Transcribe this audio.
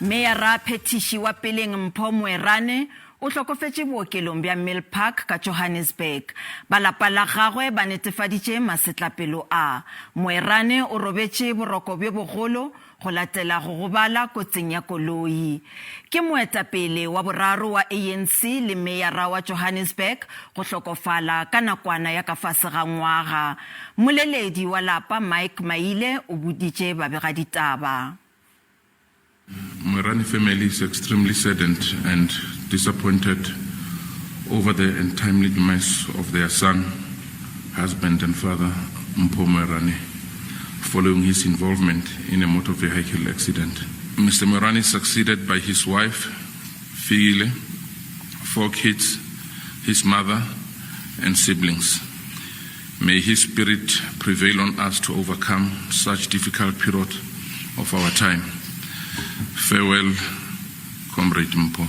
Meyara phethiši wa peleng Mpho Moerane o hlokofetše bookelong bja Milpark ka Johannesburg. Ba lapa la gagwe ba netefaditše masetlapelo a. Moerane o robetše boroko bjo bogolo go latela go gobala kotsing ya koloi. Ke moetapele wa boraro wa ANC le meyara wa Johannesburg go hlokofala ka nakwana ya ka fase ga ngwaga. Mmoleledi wa lapa Mike Maile o boditše babegaditaba. Moerane family is extremely saddened and disappointed over the untimely demise of their son, husband and father, Mpho Moerane, following his involvement in a motor vehicle accident. Mr. Moerane is succeeded by his wife, Fikile, four kids, his mother, and siblings. May his spirit prevail on us to overcome such difficult period of our time. Farewell, Comrade Mpho.